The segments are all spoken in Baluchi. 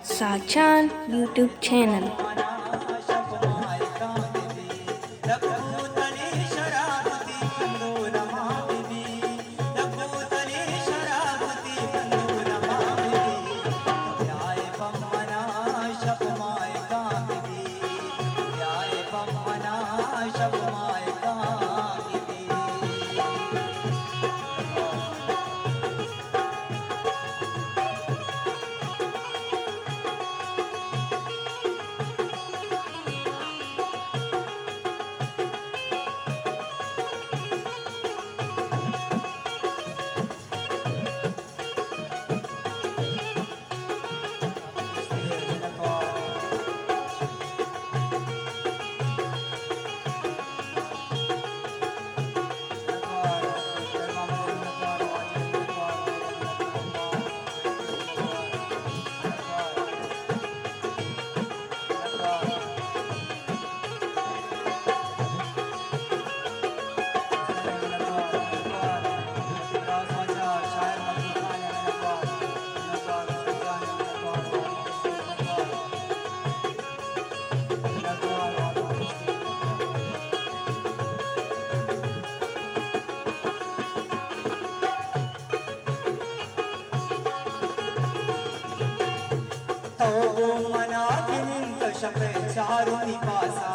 ساچان یوٹیوب چینل۔ تو گوں منا بنند شپ ءِ چارمی پاسا۔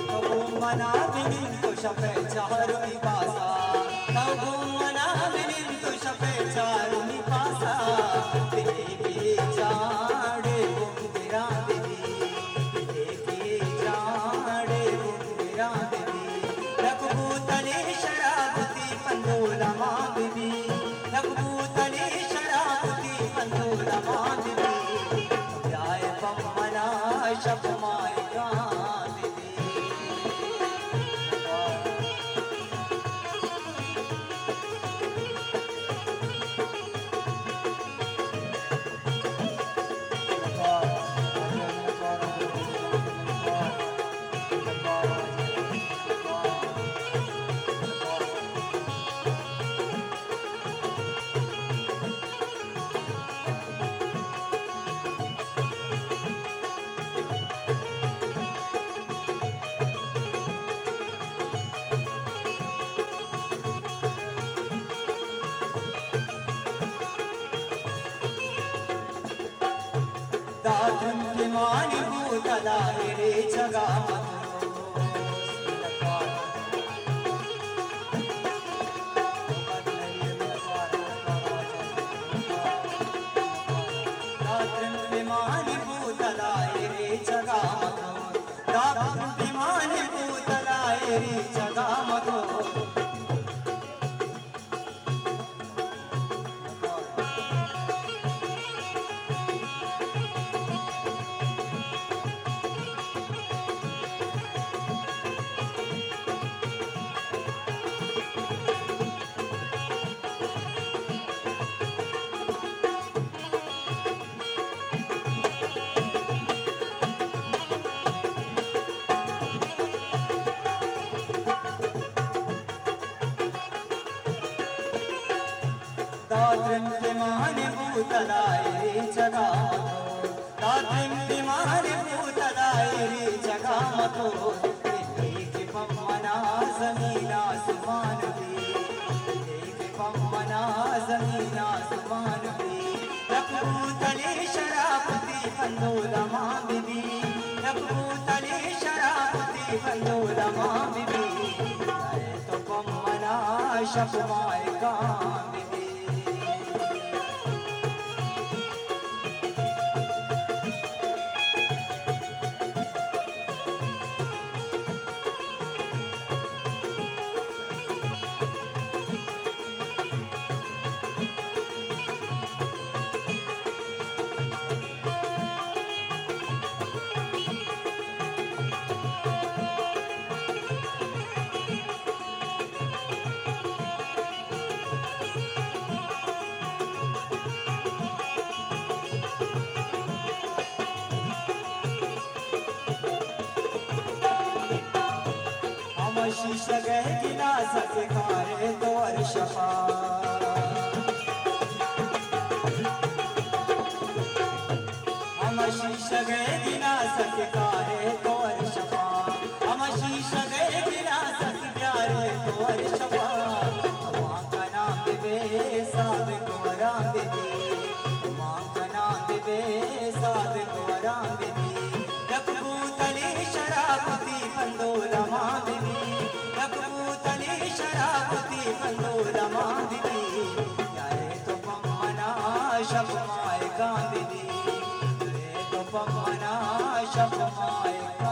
تو گوں منا بنند شپ ءِ چارمی پاسا۔ تو گوں منا بنند شپ ءِ چارمی پاسا۔ دلے کہ جاڑے گوں گراں بہ بی، دلے کہ جاڑے گوں گراں بہ بی، یک بوتلے شراب وتی پندول ءَ مان بہ بی، یک بوتلے شراب وتی پندول ءَ مان بہ بی۔ بیائے پہ منا شپ ماہکان بہ بی۔ داتن کہ مانی بوتل ءَ ریچگ ءَ مدوست۔ داتن کہ مانی بوتل ءَ ریچگ ءَ مدوست۔ داتن کہ مانی بوتل ءَ ریچگ ءَ مدوست۔ داتن کہ مانی بوتل ءَ ریچگ ءَ مدوست۔ داتن کہ مانی بوتل ءَ ریچگ ءَ مدوست۔ دلے کہ پہ منا زمین آسمان بی، دلے کہ پہ منا زمین آسمان بی، یک بوتلے شراب وتی پندول ءَ مان بہ بی، یک بوتلے شراب وتی پندول ءَ مان بہ بی۔ اے تو پہ منا شپ ماہکان بہ بی۔ شیشگ ءِ گلاس ءَ کہ کارے تو ہر شپا۔ ہما شیشگ ءِ گلاس ءَ کہ کارے تو ہر شپا۔ ہما شیشگ ءِ گلاس ءَ کہ کارے تو ہر شپا۔ ہما کناں بہ بے ساد گوراں بہ بی۔ ہما کناں بہ بے ساد گوراں بہ بی۔ یک بوتلے شراب وتی بندول ءَ مان بہ بی۔ یک بوتلے شراب وتی بندول ءَ مان بہ بی۔ یارے تو پہ منا شپ ماہکاں بہ بی۔ یارے تو پہ منا شپ ماہکاں